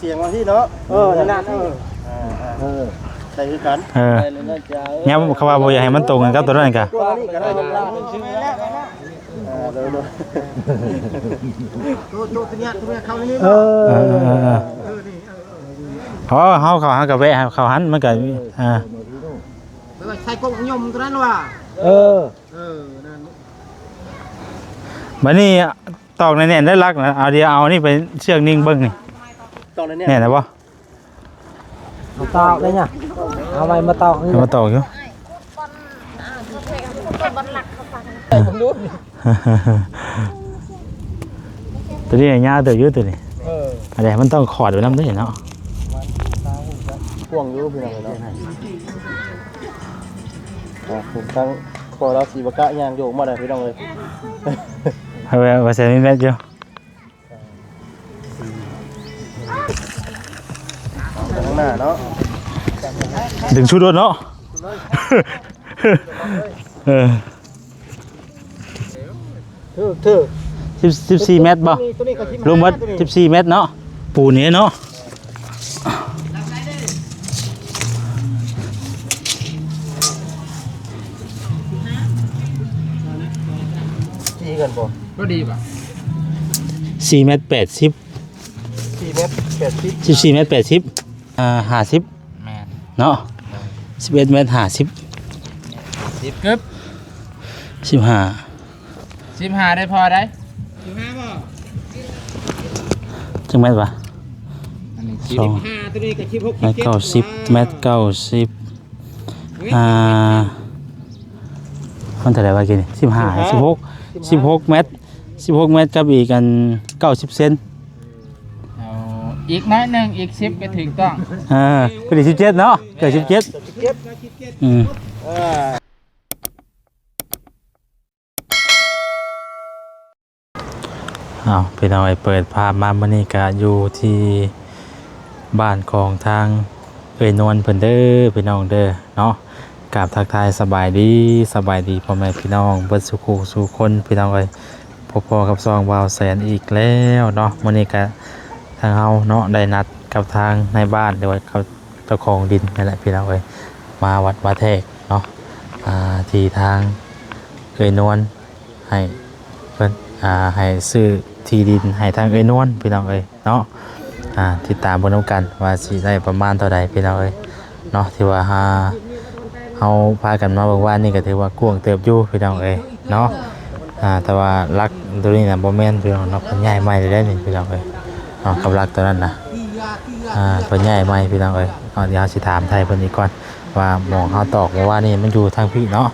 ສຽງວ່າຊີ້ເນາະ. ເອີ ນັ້ນນະ ເອີ ເອີ ໃສ່ຄືກັນ. ເອີ ແມ່ນແລ້ວເຈົ້າ. ຍາມເຂົາວ່າບໍ່ຢາກໃຫ້ມັນຕົງກັນກັບຕົວນັ້ນກະ ຕົວນີ້ກະໄດ້. ເອີ ໂດຍໆ ໂຕ ໂຕຕົວເນີ້ຍ ຕົວເນີ້ຍເຂົ້ານີ້. ເອີ ເອີ ເອີ ເອີ ເອີ ນີ້ ເອີ ເອີ ເອີ ເຮົາ ເຮົາເຂົ້າ ເຮົາກະແວະເຂົ້າຫັ້ນ ມັນກະ ເອີ ອ່າ ແລ້ວໃສ່ກົກຍົມຕົວນັ້ນວ່າ. ເອີ ເອີ ນັ້ນ. ບັດນີ້ຕອກແໜ້ນໆ ໄດ້ຫຼັກນະ. ເອົາ ດຽວເອົານີ້ໄປເຊືອກນີ້ເບິ່ງນີ້ ຕອກແໜ້ນໆ ແໜ້ນແລ້ວບໍ່? ມາຕອກໄດ້ຫຍັງ? ເອົາໄວ້ມາຕອກນີ້ ມາຕອກຢູ່. ຕົວນີ້ຍາວເຕີບຢູ່ຕົວນີ້. ເອີ ອັນໃດມັນຕ້ອງຂອດໄວ້ນຳເດ້ເນາະ. ກວ້າງຢູ່ພີ່ນ້ອງເນາະ. ອ່າ ທາງພໍ່ລາວສີບະກະຍ່າງໂຍກມາໄດ້ພີ່ນ້ອງເອີຍ. ເອົາໄວ້ ໄວ້ໃສ່ແມັດຢູ່. ຂ້າງໜ້າເນາະ ດຶງຊຸດໂລດເນາະ. ເອີ ຖືກ ຖືກ ສິບ ສິບສີ່ແມັດບໍ່? ໂຕນີ້ ໂຕນີ້ກະສິບຫ້າ ລວມໝົດ ໂຕນີ້ ສິບສີ່ແມັດເນາະ. ປູນນີ້ເນາະ ຈີກັນບໍ່? ກໍດີບໍ່? ສີ່ແມັດແປດສິບ ສີ່ແມັດແປດສິບ ສິບສີ່ແມັດແປດສິບ ອ່າ ຫ້າສິບ ແມ່ນເນາະ. ສິບເອັດແມັດຫ້າສິບ ສິບ ເກີບ ສິບຫ້າ ສິບຫ້າໄດ້ພໍໄດ້. ສິບຫ້າບໍ່? ຈັກແມັດວະ? ອັນນີ້ສິບ ສອງ ສິບຫ້າ ໂຕນີ້ກະສິບຫົກ ແມັດເກົ້າສິບ ເຈັດ ແມັດເກົ້າສິບ. ອ່າ ມັນເທົ່າໃດວະກີ້ນີ້? ສິບຫ້າ ສິບຫ້າ ສິບຫົກ ສິບຫົກແມັດ ສິບຫົກແມັດກັບອີກອັນເກົ້າສິບເຊັນ. ເອົາອີກໜ້ອຍໜຶ່ງ ອີກສິບກະຖືກຕ້ອງ. ເອີ ພໍດີສິບເຈັດເນາະ ເກີບສິບເຈັດ. ອືມ ເອີ ເອົາ ພີ່ນ້ອງເອີຍ ເປີດພາບມາມື້ນີ້ກະຢູ່ທີ່ບ້ານຂອງທາງເອື້ອຍນວນເພິ່ນເດີ ພີ່ນ້ອງເດີເນາະ. ກາບທັກທາຍສະບາຍດີ ສະບາຍດີພໍ່ແມ່ພີ່ນ້ອງເບິດສູ່ຄູ່ສູ່ຄົນ ພີ່ນ້ອງເອີຍ. ພົບພໍ້ກັບຊ່ອງບ່າວແສນອີກແລ້ວເນາະ. ມື້ນີ້ກະທາງເຮົາເນາະ ໄດ້ນັດກັບທາງນາຍບ້ານ ຫຼືວ່າເຈົ້າຂອງດິນນັ້ນແຫຼະ ພີ່ນ້ອງເອີຍ ມາວັດມາແທກເນາະ ອ່າ ທີ່ທາງເອື້ອຍນວນໃຫ້ເພິ່ນ ອ່າ ໃຫ້ຊື້ທີ່ດິນໃຫ້ທາງເອື້ອຍນວນ ພີ່ນ້ອງເອີຍ ເນາະ. ອ່າ ຕິດຕາມເບິ່ງນຳກັນວ່າຊິໄດ້ປະມານເທົ່າໃດ ພີ່ນ້ອງເອີຍເນາະ. ທີ່ວ່າ ອ່າ ເຮົາພາກັນມາເບິ່ງວານນີ້ກະຖືວ່າກວ້າງເຕີບຢູ່ ພີ່ນ້ອງເອີຍເນາະ. ອ່າ ແຕ່ວ່າຫຼັກໂຕນີ້ນະບໍ່ແມ່ນ ພີ່ນ້ອງເນາະ ເພິ່ນຍ້າຍໃໝ່ແລ້ວນີ້ ພີ່ນ້ອງເອີຍເນາະ. ກັບຫຼັກໂຕນັ້ນນະ ອ່າ ເພິ່ນຍ້າຍໃໝ່ ພີ່ນ້ອງເອີຍເນາະ. ດຽວເຮົາຊິຖາມໄຖ່ເພິ່ນອີກກ່ອນ ວ່າໝ່ອງເຮົາຕອກເມື່ອວານນີ້ມັນຢູ່ທາງພີ້ເນາະ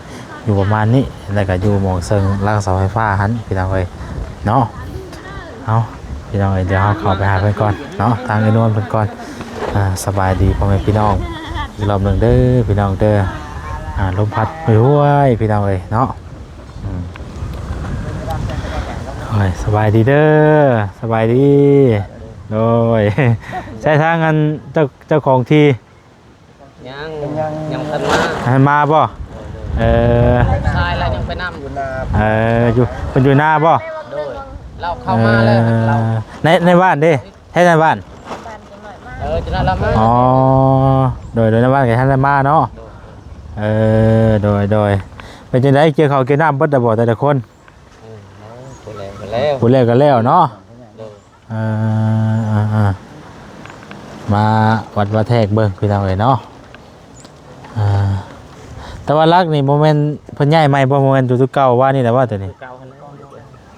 ຢູ່ປະມານນີ້ ແລ້ວກະຢູ່ໝ່ອງເຊິ່ງຫຼັງເສົາໄຟຟ້າຫັ້ນ ພີ່ນ້ອງເອີຍເນາະ. ເອົາ ພີ່ນ້ອງເອີຍ ດຽວເຮົາເຂົ້າໄປຫາເພິ່ນກ່ອນເນາະ ທາງເອື້ອຍນວນເພິ່ນກ່ອນ. ອ່າ ສະບາຍດີພໍ່ແມ່ພີ່ນ້ອງອີກລອບໜຶ່ງເດີ ພີ່ນ້ອງເດີ. ອ່າ ລົມພັດຫ້ວຍໆ ພີ່ນ້ອງເອີຍເນາະ. ອືມ ໂອ້ຍ ສະບາຍດີເດີ ສະບາຍດີ. ໂດຍ ໃສທາງອັນເຈົ້າ ເຈົ້າຂອງທີ່ ຍັງ ຍັງ ຍັງບໍ່ທັນມາ ໃຫ້ມາບໍ່? ເອີ ຊາຍລະຍັງໄປນຳ ເອີ ຢູ່ ເພິ່ນຢູ່ນາບໍ່? ໂດຍ ລາວເຂົ້າມາແລ້ວ ເອີ ລາວ ໃນ ໃນບ້ານເດ້ ໃຫ້ໃນບ້ານ ເອີ ຈະນັ້ນລະມາ ອໍ ໂດຍ ໂດຍ ໃນບ້ານກະທັນໄດ້ມາເນາະ ໂດຍ ເອີ ໂດຍ ໂດຍ ເປັນຈັ່ງໃດ ກ່ຽວເຂົ້າກ່ຽວນ້ຳເບິດແລ້ວບໍ່ແຕ່ລະຄົນ? ເອີ ຜູ້ແລ້ວກະແລ້ວ ຜູ້ແລ້ວກະແລ້ວເນາະ ໂດຍ ເອີ ເອີ ເອີ ມາວັດມາແທກເບິ່ງ ພີ່ນ້ອງເອີຍເນາະ. ເອີ ແຕ່ວ່າຫຼັກນີ້ບໍ່ແມ່ນເພິ່ນຍ້າຍໃໝ່ບໍ່? ບໍ່ແມ່ນຢູ່ໂຕເກົ່າວ່ານີ້ແຫຼະວ່າໂຕນີ້ ໂຕເກົ່າຫັ້ນແຫຼະ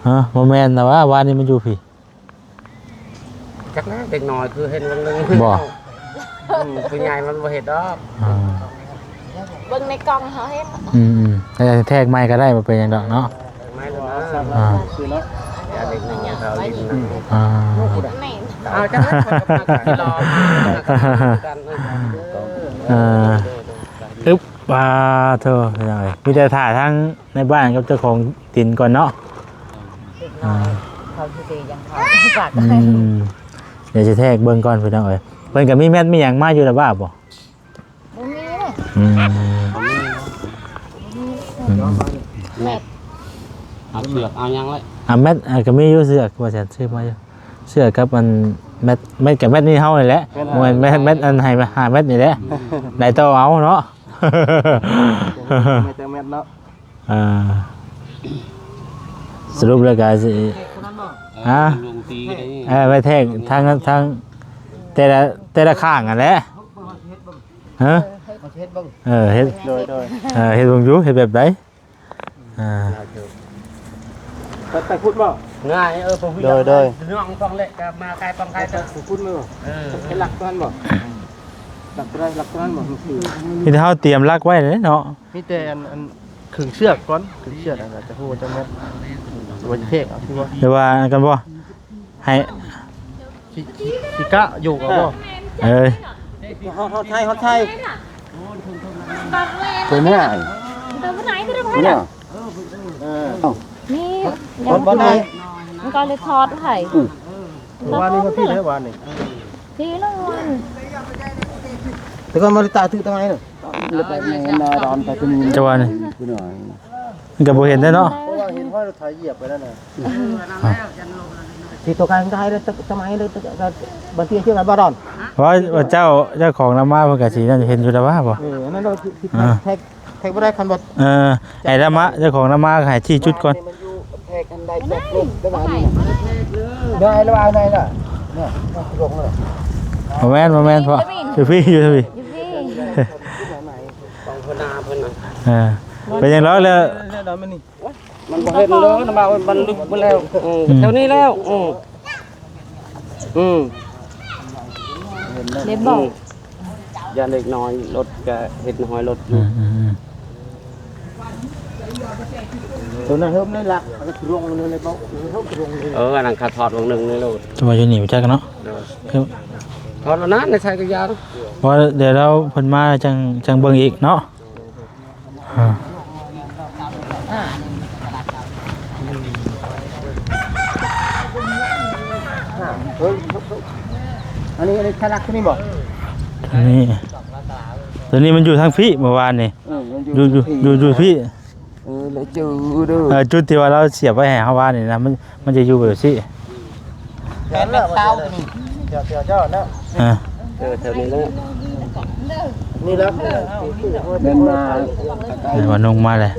ຮະ ບໍ່ແມ່ນນະວ່າ ວ່ານີ້ມັນຢູ່ພີ້ ຈັກແຫຼະ ເດັກນ້ອຍຄືເຫັນເບິ່ງໜຶ່ງ ບໍ່? ອືມ ຜູ້ໃຫຍ່ມັນບໍ່ເຮັດດອກ ອ່າ ເບິ່ງໃນກ້ອງເຮົາເຫັນ ອືມໆ ແຕ່ແທກໃໝ່ກະໄດ້ ບໍ່ເປັນຫຍັງດອກເນາະ ແທກໃໝ່ແລ້ວນະ ອ່າ ຄືເນາະ ຢ່າເດັກນ້ອຍເຂົາຫຼິ້ນນະ ອ່າ ນີ້ ເອົາຈັກແລ້ວ ເອີ ອຶບ ປາໂທ ພີ່ນ້ອງເອີຍ ມີແຕ່ຖ້າທາງ ໃນບ້ານກັບເຈົ້າຂອງດິນກ່ອນເນາະ ເອີ ອ່າ ເຂົາຊິເດຍັງເຂົາ ອືມ ດຽວຊິແທກເບິ່ງກ່ອນ ພີ່ນ້ອງເອີຍ ເພິ່ນກະມີແມັດມີຫຍັງມາຢູ່ລະວ່າບໍ່? ບໍ່ມີເດ້ ອືມ ບໍ່ມີ ອືມ ແມັດ ເອົາເຊືອກເອົາຫຍັງໄວ້ ອ່າ ແມັດ ອ່າ ກະມີຢູ່ເຊືອກ ວ່າຊັ້ນ ຊື້ມາຢູ່ ເຊືອກກັບອັນ ແມັດ ແມັດກັບແມັດນີ້ເຮົານີ້ແຫຼະ ແມ່ນ ບໍ່ແມ່ນແມັດ ແມັດອັນໃຫ້ຫ້າແມັດນີ້ແຫຼະ ໄດ້ຕໍ່ເອົາເນາະ ແມັດແມັດເນາະ ອ່າ ສະຫຼຸບແລ້ວກໍຊິ ຮະ ລົງຕີກໍໄດ້ ເອີ ໄວ້ແທກທາງ ທາງແຕ່ລະ ແຕ່ລະຂ້າງຫັ້ນແຫຼະ ຮະ ເອີ ເຮັດ ໂດຍ ໂດຍ ເອີ ເຮັດເບິ່ງຢູ່ ເຮັດແບບໃດ? ອ່າ ໄປ ໄປພຸ້ນບໍ່? ງ່າຍ ເອີ ໂດຍ ໂດຍ ນ້ອງຕ້ອງເລະ ກໍມາຂາຍປອງຂາຍເຕີ ໄປພຸ້ນບໍ່? ເອີ ເຮັດຫຼັກຕົວນັ້ນບໍ່? ຫຼັກຕົວໃດ? ຫຼັກຕົວນັ້ນບໍ່? ມີແຕ່ເຮົາຕຽມຫຼັກໄວ້ເດ້ເນາະ ມີແຕ່ອັນ ອັນ ຂຶງເຊືອກກ່ອນ ຂຶງເຊືອກ ອາດຈະຮູ້ຈັກແມັດ ວ່າແທກເອົາ ຄືວ່າ ຫຼືວ່າອັນກັນບໍ່? ໃຫ້ ຊິ ຊິ ຊິກະໂຍກເອົາບໍ່? ເອີຍ ຮອດ ຮອດໄທ ຮອດໄທ ຕົວເນີ້ຍ ຕົວເນີ້ຍ ເອີ ນີ້ ມັນກໍເລີຍຖອດໃຫ້ ອືມ ວານນີ້ກໍທີ່ໄດ້ວານນີ້ ທີ່ລະວານ ແຕ່ກ່ອນມາລິຕາຖືກຕະໄໝເນາະ ແຕ່ວ່ານີ້ ມັນກໍບໍ່ເຫັນໄດ້ເນາະ ເພາະວ່າເຫັນຮອຍລົດໄຖຢຽບໄປແລ້ວນະ ທີ່ຕົວກາງໄດ້ແລ້ວ ສະໄໝເລີຍ ບັນເຕີເຊື່ອກັນບໍ່ດອນ ວ່າ ວ່າເຈົ້າ ເຈົ້າຂອງນຳມາເພິ່ນກະຊິນັ້ນເຫັນຢູ່ແລ້ວວ່າບໍ່? ເອີ ອັນນັ້ນເນາະ ທີ່ ທີ່ ອ່າ ແທກ ແທກບໍ່ໄດ້ຄັນບໍ່ ເອີ ໃຫ້ລະມາ ເຈົ້າຂອງນຳມາໃຫ້ຊີ້ຈຸດກ່ອນ ແທກອັນໃດແທກລົງໄດ້ວ່ານີ້ ໄດ້ລະວ່າໄດ້ລະ ນີ້ລົງແລ້ວ ບໍ່ແມ່ນ ບໍ່ແມ່ນ ເພາະຢູ່ພີ້ ຢູ່ພີ້ ຢູ່ພີ້ ຂອງເພິ່ນນາເພິ່ນນະ ເອີ ເປັນຫຍັງເນາະ ແລ້ວ ແລ້ວມັນນີ້ ມັນບໍ່ເຫັນເດີ ມັນ ມັນລຶກໝົດແລ້ວ ເອີ ອືມ ແຖວນີ້ແລ້ວ ອືມ ອືມ ເລັບບໍ່ ອືມ ຢ້ານເດັກນ້ອຍລົດກະເຫັນຮອຍລົດຢູ່ ອືມ ຕົວນັ້ນເຮີ້ມໃນຫຼັກ ອັນນັ້ນຄືລົງເລີຍບໍ່ ເຮີ້ມລົງເລີຍ ເອີ ອັນນັ້ນຂາດທອດວງໜຶ່ງໃນໂລດ ແຕ່ວ່າຢູ່ນີ້ບໍ່ຈັກເນາະ ເອີ ຄື ທອດແລ້ວນະ ໃນໃສ່ກະຢາ ເພາະວ່າດຽວລາວເພິ່ນມາຈັ່ງ ຈັ່ງເບິ່ງອີກເນາະ. ອັນນີ້ ອັນນີ້ທະລັກຕົວນີ້ບໍ່? ຕົວນີ້ ຕົວນີ້ມັນຢູ່ທາງພີ້ເມື່ອວານນີ້ ເອີ ຢູ່ ຢູ່ ຢູ່ພີ້ ເອີ ແລ້ວຈື່ເດີ ເອີ ຈຸດທີ່ວ່າລາວສຽບໄວ້ໃຫ້ເຮົາວານນີ້ນະ ມັນ ມັນຈະຢູ່ແບບຊີ້ ແມ່ນແມ່ນເຕົາຕົວນີ້ ແຖວໆເຈົ້າເນາະ ອ່າ ເອີ ແຖວນີ້ແຫຼະ ນີ້ແຫຼະ ແມ່ນມາ ໃຫ້ວ່ານຸ່ງມາເລີຍ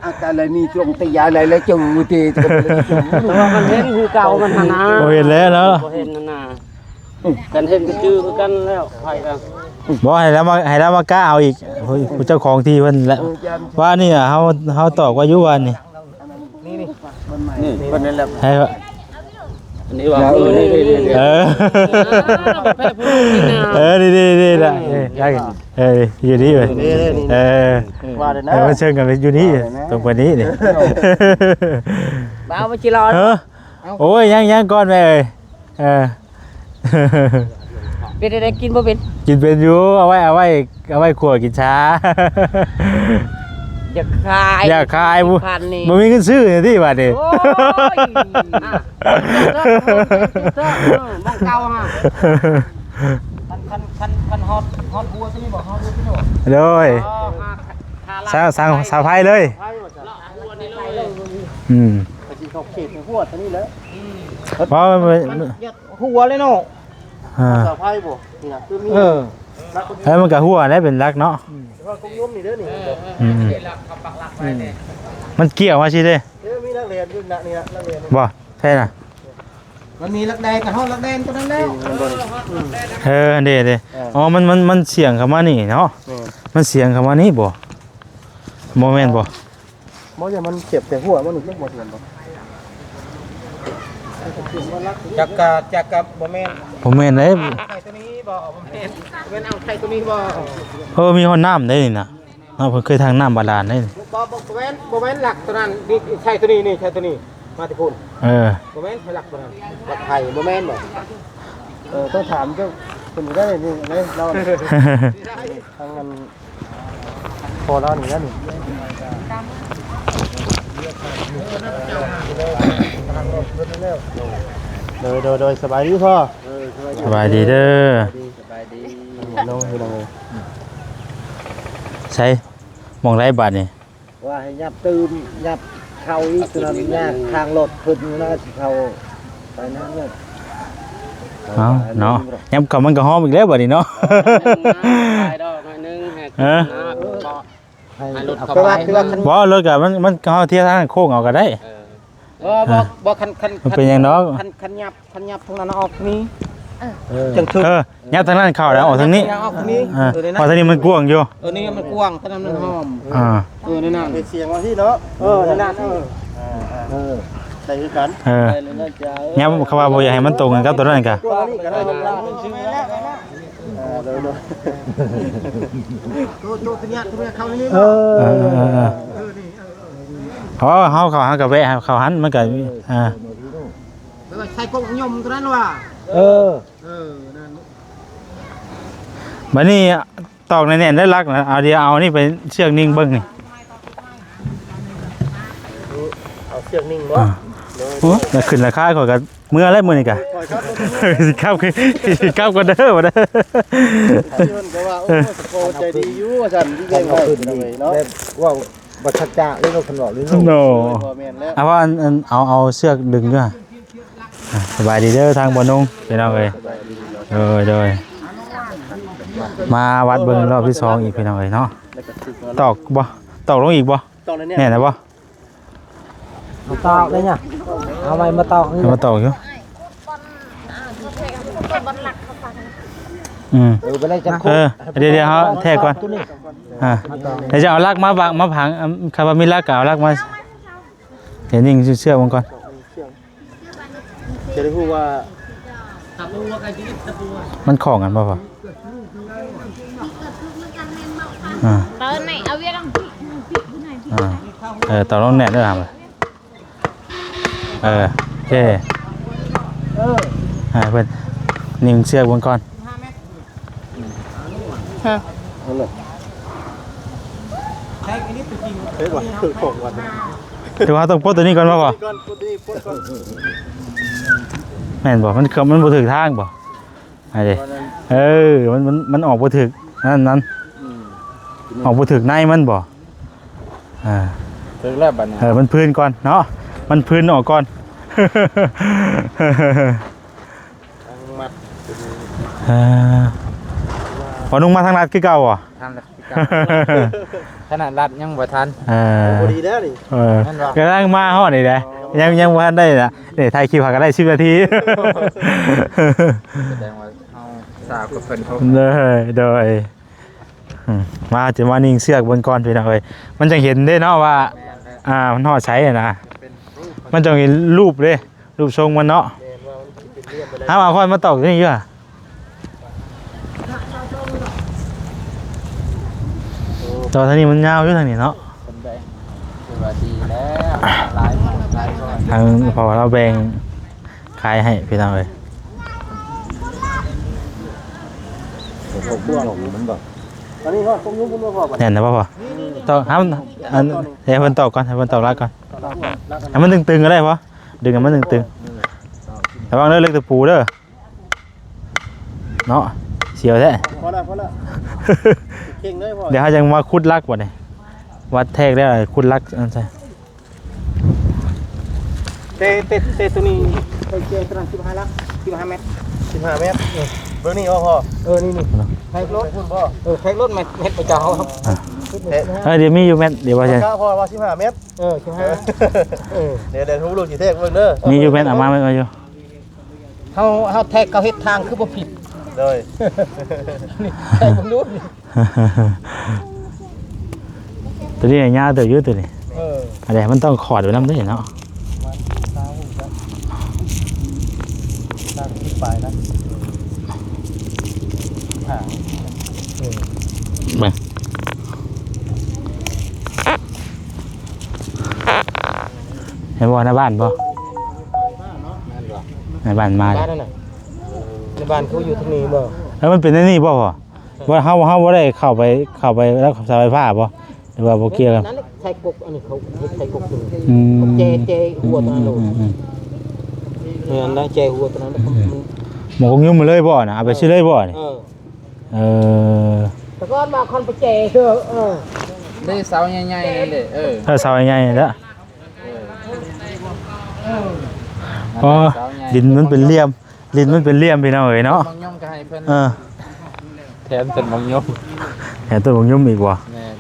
ອາການລະນີ້ຈວງຕະຍາໄລລະຈູຕິ ແຕ່ວ່າມັນເຫັນຄືເກົ່າມັນຫັ້ນນາ ບໍ່ເຫັນແລ້ວເນາະ ບໍ່ເຫັນຫັ້ນນາ ຄັນເຫັນກໍຈື່ຄືກັນແລ້ວ ໃຜກໍ ບໍ່ ໃຫ້ລາວມາ ໃຫ້ລາວມາກະເອົາອີກ ຜູ້ ຜູ້ເຈົ້າຂອງທີ່ເພິ່ນແຫຼະ ເອີ ວ່ານີ້ນະ ເຮົາ ເຮົາຕອກໄວ້ຢູ່ວ່ານີ້ ນີ້ ນີ້ ນີ້ ເພິ່ນນັ້ນແຫຼະ ໃຫ້ວ່າ ອັນນີ້ວ່າ ເອີ ເອີ ນີ້ ນີ້ ນີ້ ນີ້ ເອີ ນີ້ ນີ້ ນີ້ນະ ເອີ ນີ້ ນີ້ ນີ້ນະ ເອີ ເອີ ຢູ່ນີ້ເວີຍ ນີ້ ນີ້ ເອີ ວ່າແລ້ວນະ ເອີ ມັນເຊີງກັນຢູ່ນີ້ ວ່າແລ້ວນະ ຕົງໄປນີ້ນີ້ ເອີ ບໍ່ເອົາມາຊິລອ ເອີ ເອົ້າ ໂອ້ຍ ຍັງ ຍັງກ່ອນແມ່ເອີຍ ເອີ ເປັນຈັ່ງໃດ ກິນບໍ່ເປັນ? ກິນເປັນຢູ່ ເອົາໄວ້ ເອົາໄວ້ ເອົາໄວ້ຂົ້ວກິນຊາ ຢາກຂາຍ ຢາກຂາຍ ບໍ່ ພັນນີ້ ບໍ່ມີເງິນຊື້ນີ້ຕິບາດນີ້ ໂອ້ຍ ອ່ະ ເອີ ໝ່ອງເກົ່າຫະ ຄັນ ຄັນ ຄັນ ຄັນຮອດ ຮອດຫົວຊິບໍ່ ຮອດຫົວຊິບໍ່ ໂດຍ ອໍ ຫາ ຫາ ສາ ສາ ສາໄພເລີຍ ສາໄພວ່າຊັ້ນ ອືມ ໄປກິນຂອບເຂດໃນຫົວຕົວນີ້ແຫຼະ ອືມ ເພາະມັນ ມັນ ຫົວເລີຍເນາະ ອ່າ ສາໄຟບໍ່ ນີ້ນະ ຄືມີ ເອີ ແລ້ວມັນກໍຫົວໄດ້ເປັນຫຼັກເນາະ ອືມ ແຕ່ວ່າກົງຍົມນີ້ເດີນີ້ ອືມ ອືມ ມັນກ່ຽວມາຊີ້ເດ້ ເອີ ມີຫຼັກແຫຼນຢູ່ນະ ນີ້ນະ ຫຼັກແຫຼນນີ້ ບໍ່ ໃຊ່ນະ ມັນມີຫຼັກແດງກັບຮອດຫຼັກແດງຕົວນັ້ນແລ້ວ ເອີ ອັນເດ ເດ ເອີ ອໍ ມັນ ມັນ ມັນສຽງເຂົ້າມານີ້ເນາະ ແມ່ນ ມັນສຽງເຂົ້າມານີ້ບໍ່ ບໍ່ແມ່ນບໍ່? ບໍ່ ຢ່າ ມັນສຽບແຕ່ຫົວມັນນີ້ ຈັກບໍ່ສຽບບໍ່ ຈັກກະ ຈັກກະບໍ່ແມ່ນ ບໍ່ແມ່ນເດ້ ໄຂ່ຕົວນີ້ບໍ່ ບໍ່ແມ່ນ ແມ່ນເອົາໄຂ່ຕົວນີ້ບໍ່ ເອີ ມີຮອດນ້ຳເດ້ນີ້ນະ ເນາະ ເພິ່ນເຄີຍທາງນ້ຳບາດານເດ້ ບໍ່ ບໍ່ ບໍ່ແມ່ນ ບໍ່ແມ່ນຫຼັກຕົວນັ້ນ ນີ້ໃສ່ຕົວນີ້ ນີ້ໃສ່ຕົວນີ້ ມາແຕ່ພຸ້ນ ເອີ ບໍ່ແມ່ນໃສ່ຫຼັກຕົວນັ້ນ ຫຼັກໄຂ່ ບໍ່ແມ່ນບໍ່ ເອີ ຕ້ອງຖາມເຈົ້າເພິ່ນໄດ້ນີ້ ເລີາ ທາງນັ້ນ ພໍແລ້ວນີ້ນະນີ້ ໂດຍ ໂດຍ ໂດຍ ສະບາຍດີພໍ່ ສະບາຍດີເດີ ສະບາຍດີ ນ້ອງ ພີ່ນ້ອງເອີຍ ໃສ ໝ່ອງໃດບາດນີ້ ວ່າໃຫ້ຫຍັບຕື່ມ ຫຍັບເຂົ້າອີກ ຕົວນັ້ນຍາກທາງລົດຂຶ້ນນະ ຊິເຂົ້າໄປ ເອົາເນາະ ຍາມເຂົ້າມັນກໍຫອມອີກແລ້ວບັດນີ້ເນາະ ໄປດອກໜ້ອຍໜຶ່ງ ໃຫ້ ເອີ ໃຫ້ລົດເຂົ້າໄປ ບໍ່ ລົດກໍມັນ ມັນ ເຮົາເທທາງໂຄ້ງເອົາກໍໄດ້ ເອີ ບໍ່ ບໍ່ ຄັນ ຄັນ ມັນເປັນຫຍັງດອກ ຄັນ ຄັນຫຍັບ ຄັນຫຍັບທາງນັ້ນອອກນີ້ ເອີ ຈັ່ງຖືກ ເອີ ຫຍັບທາງນັ້ນເຂົ້າແລ້ວອອກທາງນີ້ ອອກທາງນີ້ ເອີ ເອີ ໃນນັ້ນ ເພາະທາງນີ້ມັນກວ້າງຢູ່ ເອີ ນີ້ມັນກວ້າງ ທາງນັ້ນມັນຫອມ ອ່າ ເອີ ໃນນັ້ນ ເປັນສຽງວ່າທີ່ເນາະ ເອີ ໃນນັ້ນ ເອີ ເອີ ໃສ່ຄືກັນ ເອີ ຫຍັບ ເຂົາວ່າບໍ່ຢາກໃຫ້ມັນຕົງກັນກັບຕົວນັ້ນກະ ກວ້າງນີ້ກໍໄດ້ ໂຕ ໂຕ ຕົວເນີ້ຍ ຕົວເນີ້ຍເຂົ້ານີ້ ເອີ ເອີ ເອີ ເອີ ເອີ ນີ້ ເອີ ເອີ ອໍ ເຮົາເຂົ້າ ເຮົາກໍແວະເຂົ້າຫັ້ນ ມັນກໍ ອ່າ ແລ້ວກໍໃສ່ກົກຍົມຕົວນັ້ນວ່າ ເອີ ເອີ ນັ້ນ ບັດນີ້ຕອກແໜ້ນໆ ໄດ້ຫຼັກນະ ເອົາ ດຽວເອົານີ້ໄປເຊືອກນິ່ງເບິ່ງນີ້ ເອົາເຊືອກນິ່ງບໍ່ ອ່າ ໂອ້ ລາຄາ ລາຄາຂ້ອຍກໍເມື່ອແລ້ວມື້ນີ້ກະ ຊິກັບ ຊິກັບກ່ອນເດີ ບໍ່ໄດ້ ເພິ່ນກໍວ່າ ໂອ້ ສະໂພໃຈດີຢູ່ວ່າຊັ້ນ ທີ່ແບ່ງໃຫ້ເນາະ ແບບເວົ້າ ບັດສັດຈະເລີຍເນາະ ເພິ່ນເວົ້າເລີຍເນາະ ໂດຍ ບໍ່ແມ່ນແລ້ວ ເອົາວ່າ ອັນ ອັນ ເອົາ ເອົາເຊືອກດຶງເດີ ອ່າ ສະບາຍດີເດີທາງບ່າວນົງ ພີ່ນ້ອງເອີຍ ໂດຍ ໂດຍ ມາວັດເບິ່ງຮອບທີສອງອີກ ພີ່ນ້ອງເອີຍເນາະ ຕອກບໍ່ ຕອກລົງອີກບໍ່ ຕອກແນ່ ແນ່ນະບໍ່ ມາຕອກເດ້ຍ ເອົາໄມ້ມາຕອກນີ້ ມາຕອກຢູ່ ອືມ ເອີ ໄປໄດ້ຈັກຄົນ ເອີ ດຽວໆ ເຮົາແທກກ່ອນ ອ່າ ດຽວຈະເອົາຫຼັກມາວາງ ມາຜັງ ອ່າ ຄັນວ່າມີຫຼັກກໍເອົາຫຼັກມາ ດຽວຍິງເຊືອກມັນກ່ອນ ຈະໄດ້ຮູ້ວ່າ ມັນຂ້ອງກັນບໍ່ພໍ່ ອ່າ ເອີ ຕອກລົງແໜ້ນເດີ ເອີ ໂອເຄ ເອີ ໃຫ້ເພິ່ນຍິງເຊືອກເບິ່ງກ່ອນ ຮະ ເອີ ຄືວ່າຕ້ອງປົດຕົວນີ້ກ່ອນບໍ່ພໍ່ ແມ່ນບໍ່ ມັນ ມັນບໍ່ຖືກທາງບໍ່ ຫັ້ນເດ້ ເອີ ມັນ ມັນ ມັນອອກບໍ່ຖືກ ນັ້ນ ນັ້ນ ອືມ ອອກບໍ່ຖືກໃນມັນບໍ່ ອ່າ ຖືກແລ້ວບັດນີ້ ເອີ ມັນພື້ນກ່ອນເນາະ ມັນພື້ນອອກກ່ອນ ທັງມັດ ເອີ ພໍນຸ່ງມາທາງລັດຄືເກົ່າບໍ່ ທາງລັດຄືເກົ່າ ຂະໜາດລັດຍັງບໍ່ທັນ ເອີ ພໍດີແລ້ວນີ້ ເອີ ແມ່ນບໍ່ ກຳລັງມາຮອດນີ້ແຫຼະ ອໍ ຍັງ ຍັງບໍ່ທັນໄດ້ລະ ນີ້ຖ່າຍຄລິບຫາກໍໄດ້ສິບນາທີ ສະແດງວ່າເຮົາສາວກວ່າເພິ່ນ ໂດຍ ໂດຍ ອືມ ມາ ຈະມາຍິງເຊືອກເບິ່ງກ່ອນພີ່ນ້ອງເອີຍ ມັນຈັ່ງເຫັນເດ້ເນາະວ່າ ແມ່ນແຫຼະ ອ່າ ມັນຮອດໃສຫັ້ນນະ ມັນຈັ່ງເຫັນຮູບເດ້ ຮູບຊົງມັນເນາະ ແມ່ນວ່າມັນຊິເປັນເລື່ອງໄປໄດ້ ຫາວ່າຂ້ອຍມາຕອກຢູ່ນີ້ຢູ່ຫວາ ແຕ່ວ່າທາງນີ້ມັນຍາວຢູ່ທາງນີ້ເນາະ ເພິ່ນແບ່ງຄືວ່າດີແລ້ວ ຫຼາຍ ຫຼາຍ ທາງພໍ່ລາວແບ່ງ ຂາຍໃຫ້ພີ່ນ້ອງເອີຍ ອັນນີ້ຮອດກົກຍຸງພຸ້ນບໍ່ພໍ ແໜ້ນນະບໍ່ພໍ ຕ້ອງໃຫ້ມັນ ອັນ ໃຫ້ເພິ່ນຕອກກ່ອນ ໃຫ້ເພິ່ນຕອກຫຼັກກ່ອນ ໃຫ້ມັນຕຶງໆກໍໄດ້ພໍ ດຶງໃຫ້ມັນຕຶງໆ ລະວັງເດີ ເຫຼັກຕະປູເດີ ເນາະ ສຽວແທ້ ພໍແລ້ວ ພໍແລ້ວ ເກັ່ງເລີຍພໍ່ ດຽວເຮົາຈັ່ງມາຂຸດຫຼັກບັດນີ້ ວັດແທກແລ້ວຂຸດຫຼັກ ອັນໃສ່ ແຕ່ ແຕ່ ແຕ່ໂຕນີ້ໄດ້ແຈກຕະຫຼາດສິບຫ້າຫຼັກ ສິບຫ້າແມັດ ສິບຫ້າແມັດ ເອີ ເບິ່ງນີ້ບໍ່ພໍ່ ເອີ ນີ້ ນີ້ ແທກລົດ ພຸ້ນບໍ່ ເອີ ແທກລົດແມັດ ແມັດປະຈຳເຮົາ ອ່າ ເອີ ດຽວມີຢູ່ແມັດ ດຽວວ່າຊິ ກະພໍວ່າສິບຫ້າແມັດ ເອີ ສິບຫ້າ ເອີ ດຽວ ດຽວ ລູກຊິແທກເບິ່ງເດີ ມີຢູ່ແມັດ ເອົາມາ ມາຢູ່ ເຮົາ ເຮົາແທກເຂົາເຮັດທາງຄືບໍ່ຜິດ ໂດຍ ແທກເບິ່ງດູ ຕົວນີ້ຍາວເຕີບຢູ່ຕົວນີ້ ເອີ ອັນໃດມັນຕ້ອງຂອດໄວ້ນຳເດ້ເນາະ ປະມານຊາວ ສາມສິບປາຍນະ ເອີ ເບິ່ງ ເຫັນບໍ່ ໜ້າບ້ານບໍ່ ໜ້າບ້ານມາ ບ້ານນັ້ນນະ ໃນບ້ານເຂົາຢູ່ທາງນີ້ບໍ່ ເອີ ມັນເປັນອັນນີ້ບໍ່ພໍ່ ວ່າເຮົາ ເຮົາບໍ່ໄດ້ເຂົ້າໄປ ເຂົ້າໄປລັກເສົາໄຟຟ້າບໍ່ ຫຼືວ່າບໍ່ກ່ຽວກັນ ນັ້ນແຫຼະ ໃສ່ກົກ ອັນນີ້ເຂົາເຮັດໃສ່ກົກຕົວນີ້ ອືມ ແຈ ແຈຫົວຕົວນັ້ນໂລດ ອືມ ແມ່ນນະ ແຈຫົວຕົວນັ້ນ ອືມ ໝໍກົກຍຸມມາເລີຍບໍ່ນະ ເອົາໄປຊື່ເລີຍບໍ່ນີ້ ເອີ ເອີ ແຕ່ກ່ອນວ່າຄັນໄປແຈ ເອີ ເດ້ ເສົາໃຫຍ່ໆ ນັ້ນເດ້ ເອີ ເອີ ເສົາໃຫຍ່ໆ ນັ້ນແຫຼະ. ອໍ ດິນມັນເປັນຫຼ່ຽມ ດິນມັນເປັນຫຼ່ຽມ ພີ່ນ້ອງເອີຍເນາະ. ບັກຍົມກໍໃຫ້ເພິ່ນ ເອີ ແຖມຕົ້ນບັກຍົມ ແຖມຕົ້ນບັກຍົມອີກບໍ່? ແມ່ນ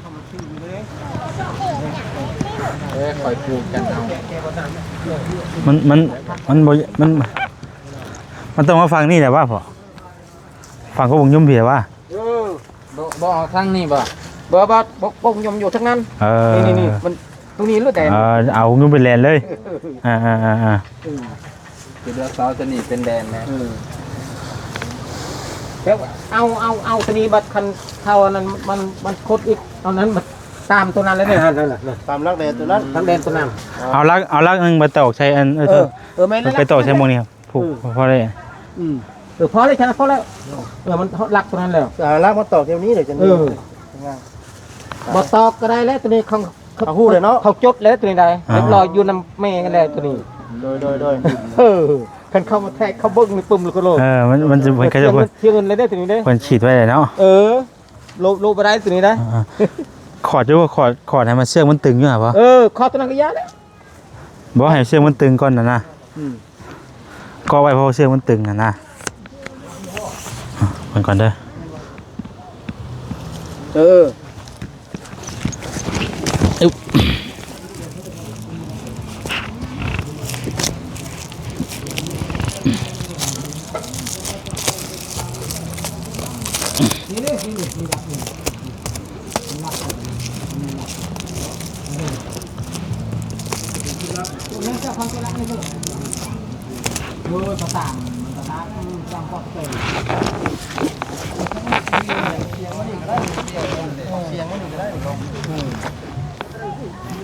ເອີ ຂ້ອຍປູກກັນເອົາ ມັນ ມັນ ມັນບໍ່ ມັນ ມັນຕ້ອງມາຝັ່ງນີ້ແຫຼະວ່າພໍ່ ຝັ່ງກົກບົກຍົມພີ້ແຫຼະວ່າ. ເອີ ບໍ່ ບໍ່ເອົາທາງນີ້ບໍ່? ບໍ່ ບໍ່ ບົກຍົມຢູ່ທາງນັ້ນ. ເອີ ນີ້ໆ ມັນ ຕົງນີ້ເລີຍແດນ ເອີ ເອົາຍົມໄປແລ່ນເລີຍ. ເອີ ອ່າໆ ອືມ ເປັນເສົາຕົວນີ້ເປັນແດນນະ. ເອີ ແລ້ວເອົາ ເອົາ ເອົາຕົວນີ້ບັດ ຄັນເຂົາອັນນັ້ນ ມັນ ມັນຄົດອີກ ເອົານັ້ນບັດ ຕາມຕົວນັ້ນແລ້ວນີ້ ນັ້ນ ນັ້ນ ຕາມຫຼັກແດນຕົວນັ້ນ ຫຼັກແດນຕົວນັ້ນ. ເອົາຫຼັກ ເອົາຫຼັກໜຶ່ງໄປຕອກໃສ່ອັນ ເອີ ເອີ ເອີ ແມ່ນແລ້ວ ໄປຕອກໃສ່ໝ່ອງນີ້. ຜູກ ອືມ ພໍແລ້ວ ອືມ ເອີ ພໍແລ້ວ ພໍແລ້ວ ເອີ ມັນລັກຕົວນັ້ນແລ້ວ ເອີ ຫຼັກມາຕອກແຖວນີ້ເລີຍ ເອີ ບໍ່ຕອກກໍໄດ້ແລ້ວ ຕົວນີ້ຂອງ ເຂົາຮູ້ແລ້ວເນາະ ເຂົາຈົດແລ້ວ ຕົວນີ້ໄດ້ ອ່າ ຮຽບຮ້ອຍ ຢູ່ນຳແມ່ກັນແລ້ວ ຕົວນີ້. ໂດຍ ໂດຍ ໂດຍ ເອີ ຄັນເຂົາມາແທກ ເຂົາເບິ່ງນີ້ປຶ້ມແລ້ວກໍໂລດ. ເອີ ມັນ ມັນຈະ ເພິ່ນ ເຂົາເຈົ້າ ເພິ່ນ ເພິ່ນ ເພິ່ນ ເພິ່ນຂີດໄວ້ແລ້ວເນາະ. ເອີ ໂລ ໂລບໍ່ໄດ້ ຕົວນີ້ໄດ້. ອ່າ ຂອດຢູ່ ຂອດ ຂອດໃຫ້ມັນ ເຊືອກມັນຕຶງຢູ່ຫັ້ນບໍ່? ເອີ ຂອດຕົວນັ້ນກໍຢ່າແລ້ວ. ບໍ່ ໃຫ້ເຊືອກມັນຕຶງກ່ອນນະນະ. ອືມ ເກາະໄວ້ ເພາະວ່າເຊືອກມັນຕຶງຫັ້ນນະ. ເບິ່ງກ່ອນເດີ. ເອີ ອຶບ.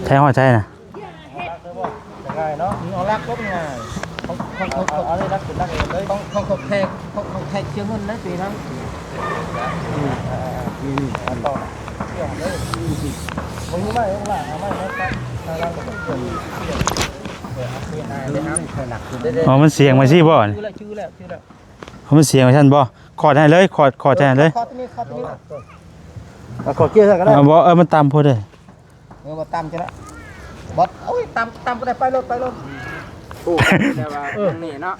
ໃຊ້ຮອດໃຊ້ນະ. ງ່າຍເນາະ ເອົາຫຼັກລົງງ່າຍ ເອົາ ເອົາ ເອົາ ເອົາ ເອົາຫຼັກເປັນຫຼັກເອງເລີຍ ຂອງ ຂອງ ຂອງແຂກ ຂອງ ຂອງແຂກເຊືອງເງິນນະ ຕົວນີ້ນະ. ອືມ ອ່າ ນີ້ ນີ້ ອ່າ ຕໍ່ເຊືອງເລີຍ ບໍ່ມີໄມ້ ເອົາມາ ເອົາໄມ້ມາ ເອົາຫຼັກລົງເຊືອງ ເຊືອງ ເປີດ ເອົາຄືນ ອ່າ ໄດ້ ເອົາຫຼັກຄືນ. ອໍ ມັນສຽງໄວ້ຊີ້ບໍ່? ຈື່ແລ້ວ ຈື່ແລ້ວ ຈື່ແລ້ວ. ອໍ ມັນສຽງໄວ້ຊັ້ນບໍ່? ຂອດໃຫ້ເລີຍ ຂອດ ຂອດໃຫ້ເລີຍ ຂອດຕົວນີ້ ຂອດຕົວນີ້ ເອົາ ຂອດເກຍໃສ່ກໍໄດ້ ເອົາບໍ່? ເອີ ມັນຕ່ຳໂພດເດ້. ເອີ ບໍ່ຕ່ຳຈັ່ງນະ ບໍ່ ໂອ້ຍ ຕ່ຳ ຕ່ຳກໍໄດ້ ໄປໂລດ ໄປໂລດ. ໂອ້ ແຕ່ວ່າ ເອີ ທາງນີ້ເນາະ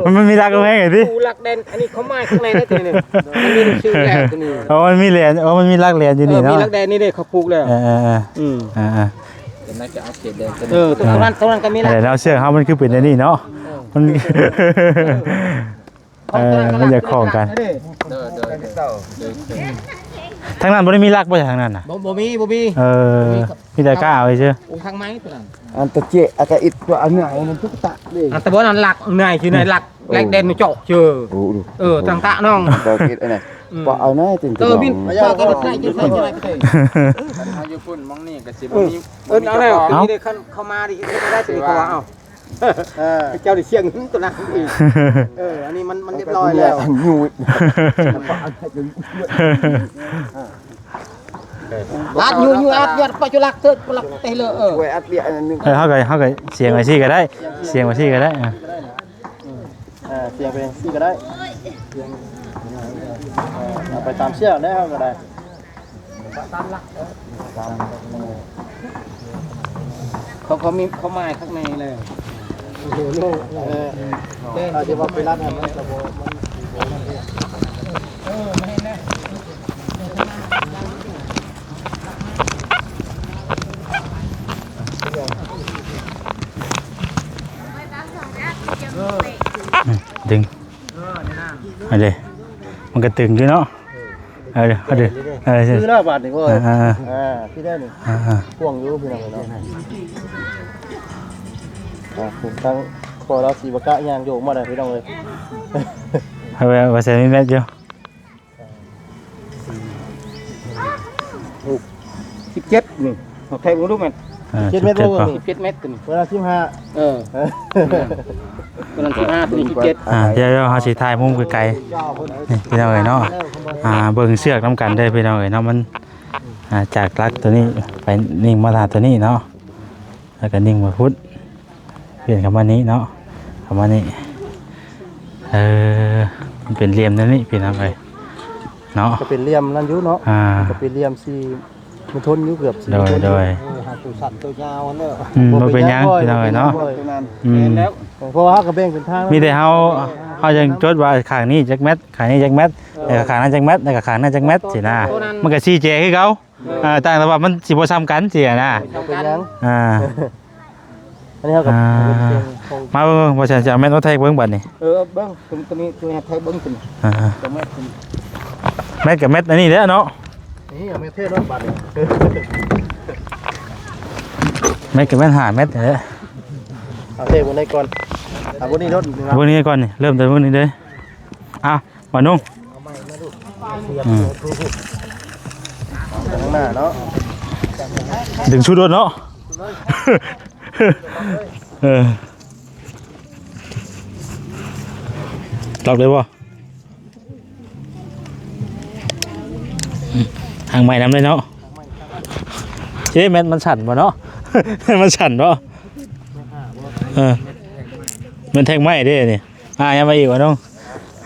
ເອີ ມັນ ມັນມີຫຼັກກຳແພງຢູ່ຕິ ປູຫຼັກແດນ ອັນນີ້ເຂົາໝາຍຂ້າງໃນໄດ້ຕົວນີ້ ມັນມີຊື່ແຫຼນຕົວນີ້. ອໍ ມັນມີແຫຼນ ອໍ ມັນມີຫຼັກແຫຼນຢູ່ນີ້ເນາະ ເອີ ມີຫຼັກແດນນີ້ເດ້ ເຂົາຜູກແລ້ວ. ເອີ ເອີ ເອີ ອືມ ອ່າໆ ເປັນໜ້າຈະອັບເດດແດນຕົວນີ້ ເອີ ຕົວນັ້ນ ຕົວນັ້ນກໍມີແລ້ວ ແລ້ວເຊືອກເຮົາມັນຄືເປັນແນວນີ້ເນາະ ເອີ ມັນ ເອີ ມັນຢາກຂ້ອງກັນ. ໂດຍ ໂດຍ ໂດຍ ທາງນັ້ນບໍ່ໄດ້ມີຫຼັກບໍ່ ທາງນັ້ນນະ? ບໍ່ ບໍ່ມີ ບໍ່ມີ ເອີ ບໍ່ມີ ມີແຕ່ກ້າເອົາຊື່ ອົງຄັງໄມ້ຕົວນັ້ນ ອັນຕະເຈະ ອາກະອິດ ຕົວອັນໃຫຍ່ນັ້ນ ຕຸກຕະເດ້ ອັນຕະບໍ່ນັ້ນຫຼັກໃຫຍ່ຊື່ໃນຫຼັກ ແລກແດນເຈາະຊື່ ເອີ ຕັງຕະນ້ອງ ເອົາໃນຕິນ ເອີ ບິນ ເອົາຢູ່ພຸ້ນ ໝ່ອງນີ້ກໍຊິບໍ່ມີ ເອີ ເອົາແລ້ວ ນີ້ເດ້ ຄັນເຂົ້າມາໄດ້ ເຮັດໄດ້ ເຂົາວ່າ ເອົາ ເອີ ເຈົ້າໄດ້ສຽງຫຶງຕົວນັ້ນອີກ ເອີ ອັນນີ້ມັນ ມັນຮຽບຮ້ອຍແລ້ວ ອັດຢູ່ ຢູ່ ອັດ ຍອດ ປະຈຸລັກ ເຕີ ປະລັກເຕເລີ ເອີ ເຮົາກໍ ເຮົາກໍສຽງໄວ້ຊີ້ກໍໄດ້ ສຽງໄວ້ຊີ້ກໍໄດ້ ເອີ ສຽງໄປຊີ້ກໍໄດ້ ເອີ ເອົາໄປຕາມເຊືອກໄດ້ ເຮົາກໍໄດ້. ເຂົາ ເຂົາມີ ເຂົາໝາຍຂ້າງໃນເລີຍ ເອີ ເອີ ອາດຈະວ່າໄປລັດໃຫ້ມັນກະບໍ່ ມັນ ເອີ ມັນເຫັນແລ້ວ ອືມ ດຶງ ອັນເດ ມັນກະຕຶງຢູ່ເນາະ ເອີ ເອົາເດີ ເອົາເດີ ເອີ ຄືແລ້ວບາດນີ້ ເອີ ເອີ ເອີ ອ່າ ຄືແລ້ວນີ້ ອ່າໆ ພວງຢູ່ພີ່ນ້ອງເນາະ ອ່າ ທາງພໍ່ລາວສີບະກະຍ່າງໂຍກມາໄດ້ພີ່ນ້ອງເອີຍ ເອົາໄວ້ ໄວ້ໃສ່ແມັດຢູ່ ສິບເຈັດນີ້ ເອົາແທກເບິ່ງດູແມ່ນ ອ່າ ສິບເຈັດແມັດບໍ່ນີ້ ສິບເຈັດແມັດນີ້ ເວລາສິບຫ້າ ເອີ ເອີ ຕົວນັ້ນສິບຫ້າ ຕົວນີ້ສິບເຈັດ ອ່າ ດຽວເຮົາຊິຖ່າຍມຸມໄກໆ ນີ້ພີ່ນ້ອງເອີຍເນາະ ອ່າ ເບິ່ງເຊືອກນຳກັນເດີພີ່ນ້ອງເອີຍເນາະ ມັນ ອ່າ ຈາກຫຼັກຕົວນີ້ໄປນິ່ງມາຫາຕົວນີ້ເນາະ ແລ້ວກໍນິ່ງມາພຸ້ນ ປ່ຽນເຂົ້າມານີ້ເນາະ ເຂົ້າມານີ້ ເອີ ມັນເປັນຫຼ່ຽມແນວນີ້ພີ່ນ້ອງເອີຍເນາະ ກໍເປັນຫຼ່ຽມນັ້ນຢູ່ເນາະ ອ່າ ກໍເປັນຫຼ່ຽມສີ່ ມັນທົນຢູ່ເກືອບສີ່ ໂດຍ ຄົນ ໂດຍ ເອີ ຫາ ຕົວສັ້ນຕົວຍາວຫັ້ນແຫຼະ. ອືມ ບໍ່ເປັນຫຍັງ ບໍ່ເປັນຫຍັງ ພີ່ນ້ອງເອີຍເນາະ. ໂດຍ ອືມ ແມ່ນແລ້ວ ເພາະວ່າເຮົາກໍແບ່ງເປັນທາງ ມີແຕ່ເຮົາ ເຮົາຍັງຈົດວ່າຂ້າງນີ້ຈັກແມັດ ຂ້າງນີ້ຈັກແມັດ ເອີ ແລ້ວກໍຂ້າງນັ້ນຈັກແມັດ ແລ້ວກໍຂ້າງນັ້ນຈັກແມັດຊີ້ນະ. ມັນກໍສີ່ແຈຄືເກົ່າ. ເອີ ຕ່າງແຕ່ວ່າມັນຊິບໍ່ສ່ຳກັນຊີ້ນະ. ບໍ່ເປັນຫຍັງ ອ່າ ອັນນີ້ເຮົາກໍ ອ່າ ມາເບິ່ງ ບໍ່ຊັ້ນຊິເອົາແມັດມາແທກເບິ່ງບັດນີ້. ເອີ ເບິ່ງ ຕົວນີ້ ຕົວນີ້ແທກເບິ່ງ ຕົວນີ້ ອ່າ ຕົວແມັດ ຕົວນີ້ ແມັດກັບແມັດອັນນີ້ແຫຼະເນາະ. ນີ້ເອົາແມັດແທກເນາະ ບັດນີ້ ແມັດກັບແມັດ ຫ້າແມັດແຫຼະ. ເອົາແທກເບິ່ງໄດ້ກ່ອນ ເອົາເບິ່ງນີ້ໂລດ ເບິ່ງນີ້ກ່ອນນີ້ ເລີ່ມແຕ່ເບິ່ງນີ້ເດ້. ເອົາ ບ່າວນຸ່ງ ອືມ ຂ້າງໜ້າເນາະ ດຶງຊຸດໂລດເນາະ. ເອີ ລັອກໄດ້ບໍ່? ຫາງໄມ້ນຳເລີຍເນາະ. ເອີ ແມັດມັນສັ່ນບໍ່ເນາະ? ແມັດມັນສັ່ນບໍ່? ເອີ ແມັດແທກໄມ້ເດ້ນີ້. ອ່າ ຍັງມາອີກວ່ານ້ອງ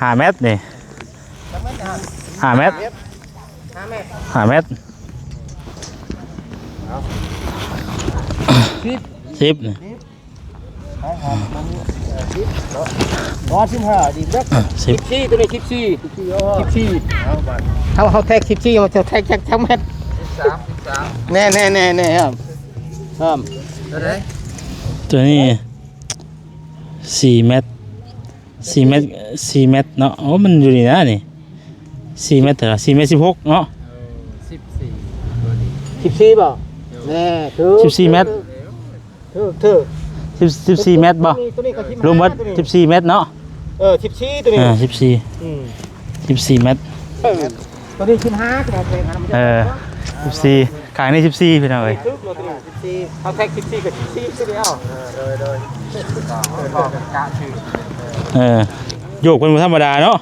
ຫ້າແມັດນີ້ ຫ້າແມັດ ຫ້າແມັດ ຫ້າແມັດ ສິບ ສິບນີ້ ບໍ່ ສິບຫ້າດີເດີ ສິບສີ່ ຕົວນີ້ ສິບສີ່ ສິບສີ່ ເອົາ ເຮົາ ເຮົາແທກ ສິບສີ່ ເຮົາຈະແທກຈັກ ຈັກແມັດ? ສິບສາມ ສິບສາມ ແນ່ໆໆໆ ຄັບ ຄັບ ຕົວໃດ? ຕົວນີ້ ສີ່ແມັດ ສີ່ແມັດ ສີ່ແມັດເນາະ. ໂອ້ ມັນຢູ່ນີ້ນະນີ້ ສີ່ແມັດເທົ່າໃດ? ສີ່ແມັດ ສິບຫົກເນາະ. ເອີ ສິບສີ່ ຕົວນີ້ ສິບສີ່ບໍ່? ແນ່ ຖືກ ສິບສີ່ແມັດ ຖືກ ຖືກ ສິບ ສິບສີ່ແມັດບໍ່? ຕົວນີ້ ຕົວນີ້ກໍ ລວມເບິດ ສິບສີ່ແມັດເນາະ. ເອີ ສິບສີ່ ຕົວນີ້ ເອີ ສິບສີ່ ອືມ ສິບສີ່ແມັດ ເອີ ຕົວນີ້ ສິບຫ້າ ຕົວນີ້ ເອີ ສິບສີ່ ຂ້າງນີ້ ສິບສີ່ ພີ່ນ້ອງເອີຍ. ຖືກເນາະ ຕົວນີ້ ສິບສີ່ ເຮົາແທກ ສິບສີ່ ກັບ ສິບສີ່ ຕົວດຽວ. ເອີ ໂດຍໆ ເອີ ໂຍກເພິ່ນບໍ່ທຳມະດາເນາະ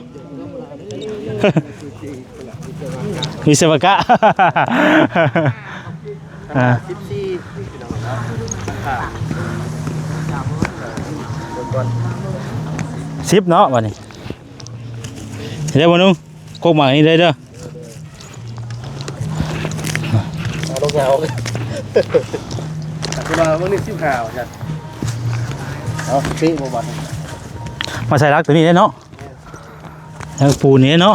ວິສະວະກະ ອ່າ ສິບສີ່ ສິບເນາະ ບັດນີ້ ເດີ ບໍ່ນຸ່ງ ກົກໝາກນີ້ເດີ ເດີ ເອົາລົງຍາອອກ ເພິ່ນວ່າມື້ນີ້ ສິບຫ້າ ວ່າຊັ້ນ. ເອົາ ເຕະບໍ່ບັດ ມາໃສ່ຫຼັກຕົວນີ້ເດ້ເນາະ. ທາງປູນີ້ເນາະ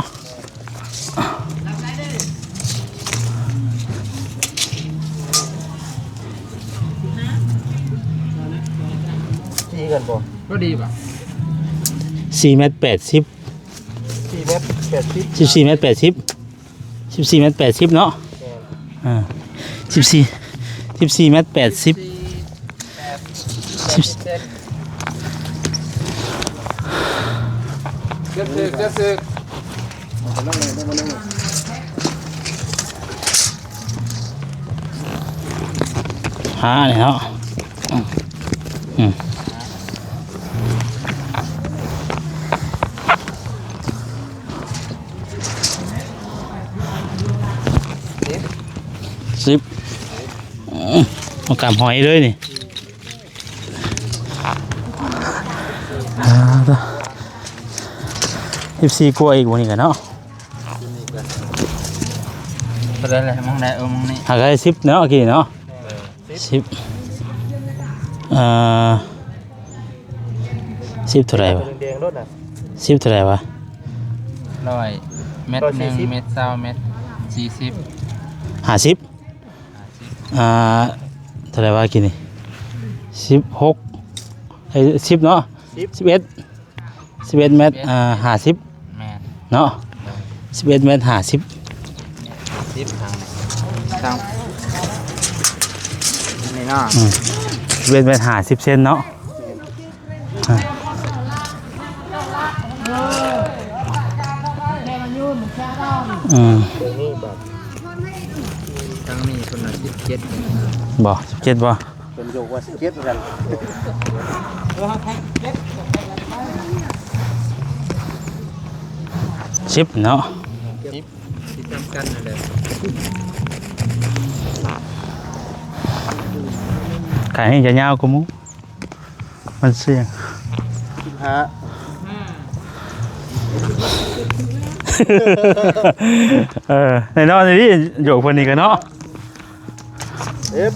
ທີ່ກັນບໍ່? ພໍດີບໍ່? ສີ່ແມັດແປດສິບ ສີ່ແມັດແປດສິບ ສິບສີ່ແມັດແປດສິບ ສິບສີ່ແມັດແປດສິບເນາະ. ແມ່ນ ອ່າ ສິບສີ່ ສິບສີ່ແມັດແປດສິບ ສິບສີ່ແມັດແປດສິບ ສິບ ເກືອບຖືກ ເກືອບຖືກ ຫານີ້ເນາະ ອືມ ອືມ. ສິບ ອືມ ເອົາກາມຫອຍເລີຍນີ້ ອ່າ ໂທ້ ສິບສີ່ກວ່າອີກ ໝ່ອງນີ້ກະເນາະ ເທົ່າໃດລະ? ໝ່ອງໃດ? ເອີ ໝ່ອງນີ້ ຫາກໄດ້ສິບເນາະ ກີ້ເນາະ. ເອີ ສິບ ອ່າ ສິບເທົ່າໃດວະ? ສິບເທົ່າໃດວະ? ຮ້ອຍ ແມັດໜຶ່ງ ຮ້ອຍສີ່ສິບ ແມັດຊາວ ແມັດສີ່ສິບ ຫ້າສິບ ຫ້າສິບ ອ່າ ເທົ່າໃດວະກີ້ນີ້? ສິບຫົກ ເອີ ສິບເນາະ ສິບ ສິບເອັດ ສິບເອັດແມັດ ສິບເອັດ ອ່າ ຫ້າສິບ ແມ່ນ ເນາະ ສິບເອັດແມັດຫ້າສິບ ສິບທາງນີ້ ທາງນີ້ເນາະ ອືມ ສິບເອັດແມັດຫ້າສິບເຊັນເນາະ ອ່າ ອືມ ທາງນີ້ເພິ່ນວ່າສິບເຈັດ ບໍ່ ສິບເຈັດບໍ່? ເພິ່ນໂຍກວ່າສິບເຈັດວ່າຊັ້ນ ສິບເນາະ ສິບ ສິບນຳກັນນັ້ນແຫຼະ ຂ້າງນີ້ຈະຍາວກວ່າໝູ່ ມັນສ່ຽງ ສິບຫ້າ ເອີ ແນ່ນອນອີ່ຫຼີ ໂຍກເພິ່ນນີ້ກະເນາະ. ເອັບ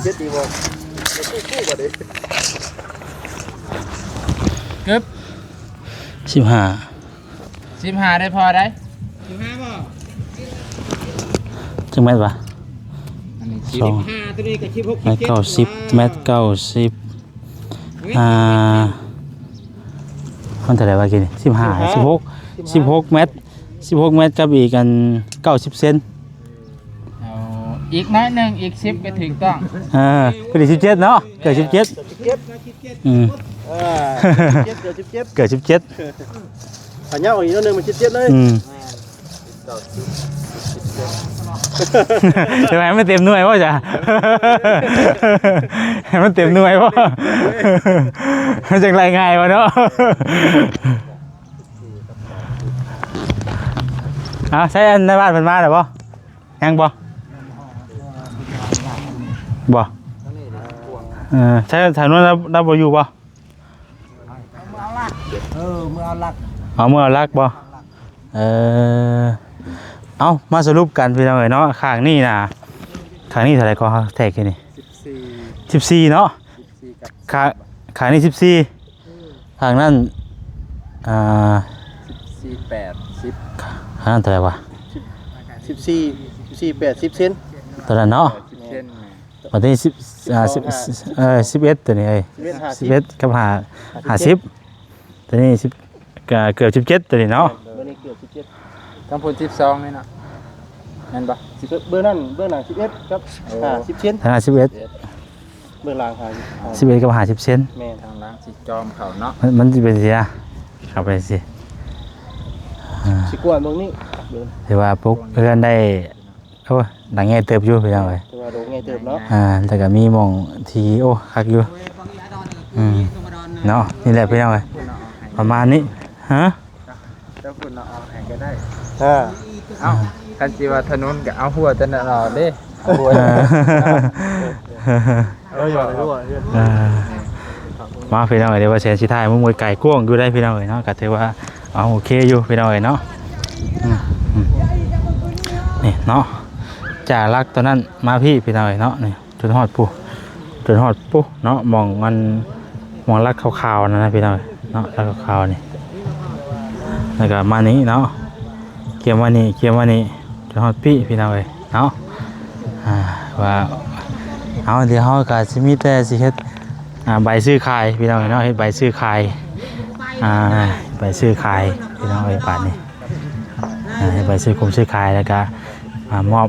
ເຈັດດີບໍ່? ເອົາຄູ່ໆ ບັດນີ້ ກຶບ ສິບຫ້າ ສິບຫ້າ ໄດ້ພໍໄດ້ ສິບຫ້າບໍ່? ຈັກແມັດວະ? ອັນນີ້ ສອງ ສິບຫ້າ ຕົວນີ້ກໍສິບຫົກ ແມັດເກົ້າສິບ ແມັດເກົ້າສິບ ອ່າ ມັນເທົ່າໃດວະກີ້ນີ້? ສິບຫ້າ ສິບຫ້າ ສິບຫົກ ສິບຫົກແມັດ ສິບຫົກແມັດກັບອີກອັນເກົ້າສິບເຊັນ ເອົາອີກໜ້ອຍໜຶ່ງ ອີກສິບກໍຖືກຕ້ອງ ເອີ ພໍດີສິບເຈັດເນາະ ເກືອບສິບເຈັດ ເກືອບສິບເຈັດ ອືມ ເອີ ສິບເຈັດ ເກືອບສິບເຈັດ ເກືອບສິບເຈັດ ຂະເຍົາອີກໜ້ອຍໜຶ່ງ ມັນສິບເຈັດເລີຍ ອືມ ແມ່ນ ຈະໃຫ້ມັນເຕັມໜ່ວຍບໍ່ຈະ ໃຫ້ມັນເຕັມໜ່ວຍບໍ່ ມັນຈັ່ງໄລ່ງ່າຍບໍ່ເນາະ ເອົາ ໃຊ້ອັນໃນບ້ານເພິ່ນມາແລ້ວບໍ່? ຍັງບໍ່? ບໍ່ ເອີ ໃຊ້ທາງໂນ້ນລາວ ລາວບໍ່ຢູ່ບໍ່? ເອີ ເມືອເອົາລັກ ເອົາ ເມືອເອົາລັກບໍ່? ເອີ ເອົາ ມາສະຫຼຸບກັນພີ່ນ້ອງເອີຍເນາະ ຂ້າງນີ້ນະ ຂ້າງນີ້ເທົ່າໃດກໍແທກຢູ່ນີ້? ສິບສີ່ ສິບສີ່ເນາະ ສິບສີ່ກັບ ຂ້າງ ຂ້າງນີ້ສິບສີ່ ທາງນັ້ນ ອ່າ ສິບສີ່ ແປດສິບ ທາງນັ້ນເທົ່າໃດວະ? ສິບສີ່ ສິບສີ່ ແປດສິບເຊັນ ຕົວນັ້ນເນາະ ສິບເຊັນ ບັດນີ້ສິບ ອ່າ ສິບ ສິບຫ້າ ເອີ ສິບເອັດ ຕົວນີ້ເອີຍ ສິບເອັດ ຫ້າສິບ ສິບເອັດກັບຫ້າ ຫ້າສິບ ຕົວນີ້ສິບ ກໍເກືອບສິບເຈັດ ຕົວນີ້ເນາະ ຕົວນີ້ເກືອບສິບເຈັດ ທາງພຸ້ນສິບສອງນີ້ເນາະ ແມ່ນບໍ່? ສິບເອັດ ເບື້ອງນັ້ນ ເບື້ອງຫຼັງສິບເອັດກັບ ໂອ້ ຫ້າສິບເຊັນ ທາງນັ້ນສິບເອັດ ເບື້ອງຫຼັງຫ້າສິບ ສິບເອັດກັບຫ້າສິບເຊັນ ແມ່ນ ທາງຫຼັງຊິຈອມເຂົາເນາະ ມັນ ມັນຊິເປັນຈັ່ງຊີ້ນະ ເຂົ້າໄປຈັ່ງຊີ້ ອ່າ ຊິກວດເບິ່ງນີ້ ເບິ່ງ ຖືວ່າປຸກເຮືອນໄດ້ ໂອ້ ຫຼັງໃຫຍ່ເຕີບຢູ່ພີ່ນ້ອງເອີຍ ຖືວ່າໂດດໃຫຍ່ເຕີບເນາະ ອ່າ ແລ້ວກໍມີໝ່ອງທີ່ ໂອ້ ຄັກຢູ່ ອືມ ເນາະ ນີ້ແຫຼະພີ່ນ້ອງເອີຍ ປະມານນີ້ ຮະ? ເຈົ້າພຸ້ນເອົາອອກໃຫ້ກໍໄດ້ ເອີ ເອົ້າ ຄັນຊິວ່າຖະໜົນກໍເອົາຫົວແຕ່ນັ້ນອອກເດ້ ຫົວ ເອີ ເອີ ເອີ ມາພີ່ນ້ອງເອີຍ ວ່າແສນຊິຖ່າຍມຸມໄກໆ ກວ້າງຢູ່ໄດ໋ພີ່ນ້ອງເອີຍເນາະ ກໍຖືວ່າ ເອົາ ໂອເຄຢູ່ພີ່ນ້ອງເອີຍເນາະ ອືມ ອືມ ນີ້ເນາະ ຈາກຫຼັກຕົວນັ້ນມາພີ້ພີ່ນ້ອງເອີຍເນາະ ນີ້ ຈົນຮອດພຸ້ນ ຈົນຮອດພຸ້ນເນາະ ໝ່ອງອັນ ໝ່ອງຫຼັກຂາວໆນັ້ນນະພີ່ນ້ອງເນາະ ຫຼັກຂາວໆນີ້ ແລ້ວກໍມານີ້ເນາະ ກຽມມານີ້ ກຽມມານີ້ ຈົນຮອດພີ້ພີ່ນ້ອງເອີຍເນາະ ອ່າ ວ່າ ເອົາ ດຽວເຮົາກໍຊິມີແຕ່ຊິເຮັດ ອ່າ ໃບຊື້ຂາຍພີ່ນ້ອງເນາະ ເຮັດໃບຊື້ຂາຍ ອ່າ ໃບຊື້ຂາຍພີ່ນ້ອງເອີຍ ບາດນີ້ ອ່າ ເຮັດໃບຊື້ຄົມຊື້ຂາຍ ແລ້ວກໍ ອ່າ ມອບ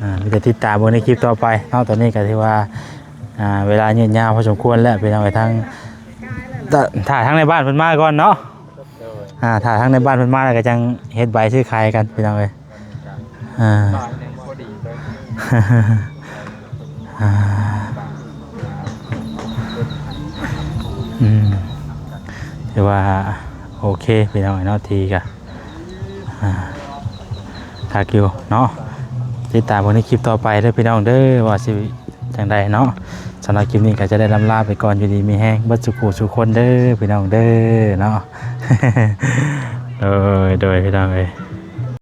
ອ່າ ມີແຕ່ຕິດຕາມເບິ່ງໃນຄລິບຕໍ່ໄປເນາະ ຕອນນີ້ກໍຖືວ່າ ອ່າ ເວລາຍືດຍາວພໍສົມຄວນແລ້ວພີ່ນ້ອງເອີຍ ທາງ ຖ້າ ຖ້າທາງໃນບ້ານເພິ່ນມາກ່ອນເນາະ ໂດຍ ອ່າ ຖ້າທາງໃນບ້ານເພິ່ນມາແລ້ວກໍຈັ່ງເຮັດໃບຊື້ຂາຍກັນພີ່ນ້ອງເອີຍ ອ່າ ບ່າຍໜຶ່ງພໍດີເລີຍ ອ່າ ອືມ ຖືວ່າໂອເຄພີ່ນ້ອງເນາະ ທີ່ກະ ອ່າ ຄັກຢູ່ເນາະ ຕິດຕາມເບິ່ງໃນຄລິບຕໍ່ໄປເດີພີ່ນ້ອງເດີ ວ່າຊິຈັ່ງໃດເນາະ ສຳລັບຄລິບນີ້ກໍຈະໄດ້ລ່ຳລາໄປກ່ອນ ຢູ່ດີມີແຮງເບິດສູ່ຜູ້ສູ່ຄົນເດີພີ່ນ້ອງເດີເນາະ ໂດຍ ໂດຍ ພີ່ນ້ອງເອີຍ.